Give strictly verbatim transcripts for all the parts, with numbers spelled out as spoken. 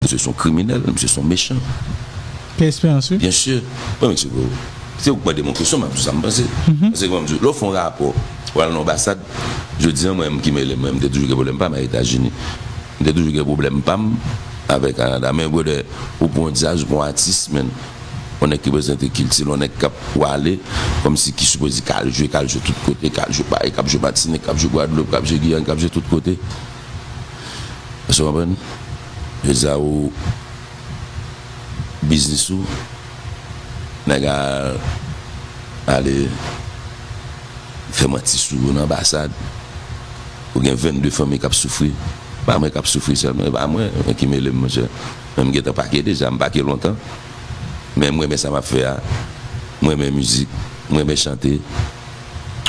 Misye se yon kriminèl, misye se yon mechan. Pè Esperans, wi. Byen si. Mwen, mesye, bro, se ou k mande m yon kesyon, m ap di w sa m panse. Paske, kòman m di w, lè w fè yon rapò, w al nan anbasad, jodi a, mwen menm ki mele m, mwen, m te toujou gen pwoblèm pa m ak Etazini. M te toujou gen pwoblèm pa m avèk Kanada. Men, brother, ou pran yon djaz, ou pran yon atis, men, yon nèg ki reprezante kilti l, yon nèg k ap wale, kòmsi ki sipoze k al jwe, k al jwe tout kote, k al jwe Paris, k ap jwe Matinik, k ap jwe Gwadloup, k ap jwe Giyàn, k ap jwe tout kote. Èske w konprann? Jodi a, ou biznis ou, nèg a ale fè manti sou ou nan anbasad. Ou gen vennde fanmi k ap soufri. Pa mwen k ap soufri sèlman, e pa mwen, mwen ki mele m, monchè. Men m gentan pake deja, m pake lontan. Men m renmen sa m ap fè a. M renmen mizik, m renmen chante.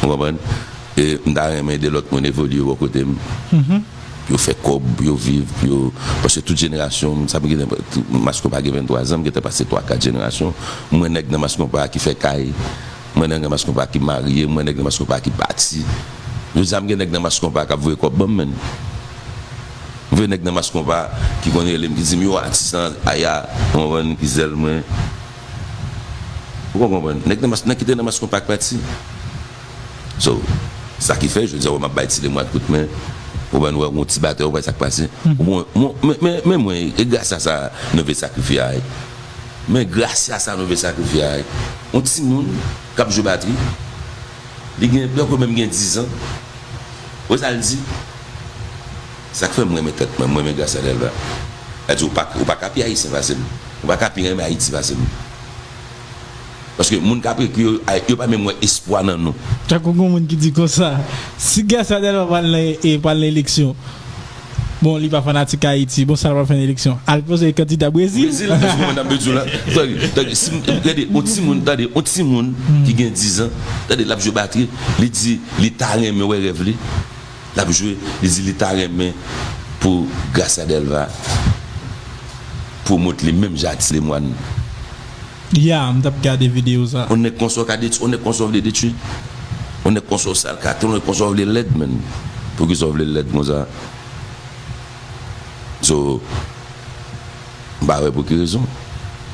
Ou konprann? E m ta renmen de lòt moun evolye bò kote m. Pou yo fè kòb, pou yo viv, pou yo. Paske tout jenerasyon m, sa m gentan, Mass Konpa gen venntwa zan, m gentan pase twa, kat jenerasyon. M wè nèg nan Mass Konpa ki fè kay. M wè nèg nan Mass Konpa ki marye, m wè nèg nan Mass Konpa ki pati. Jodi a, m gen nèg nan Mass Konpa k ap voye kòb ban m, menn. M voye nèg nan Mass Konpa ki konn rele m, ki di m, "Yo, atis lan, aya, ou konprann, ki zèl mwen." Ou konn konprann? Nèg nan Mass, nèg ki te nan Mass Konpa k pati. So, sa ki fè, jodi a, wè m ap bay Ti Lemwad kout men. Ou konprann, wè yon ti batè, ou wè sa k pase. Ou konprann? Mwen, men, men, men mwen, e gras a sa, nou vle sakrifye a. Men gras a sa, nou vle sakrifye a. Yon timoun k ap jwe batri, li gen, li poko menm gen diz an. Wè sa l di? Sa k fè m renmen tèt mwen, mwen renmen Gracia Delva. Sa di, ou pa, ou pa ka pi ayisyen pase m. Ou pa ka pi renmen Ayiti pase m. Paske moun k ap ekri yo, ay, yo pa menm wè espwa nan nou. Tankou gen moun ki di konsa, si Gracia Delva pral nan, e, pral nan eleksyon, bon, li pa fanatik Ayiti, bon, sa l pral fè nan eleksyon? Al poze kandida Brezil? Brezil, èske w konprann sa m vle di w la? Tande, tande, si m, gade, yon timoun, tande, yon timoun ki gen diz an, tande, l ap jwe batri, li di, li ta renmen wè rèv li. L ap jwe, li di li ta renmen pou Gracia Delva pwomot li menm jan ak Ti Lemwàn. Ya, m t ap gade videyo sa. On nèg konsa w ka detwi, on nèg konsa w vle detwi. On nèg konsa w sal katè, on nèg konsa w vle lèd, menn. Poukisa w vle lèd konsa? So, m pa wè pou ki rezon.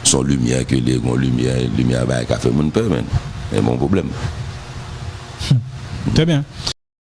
Se yon limyè ke li ye, yon limyè, limyè bagay ka fè moun pè, menn. E bon pwoblèm. Trè byen.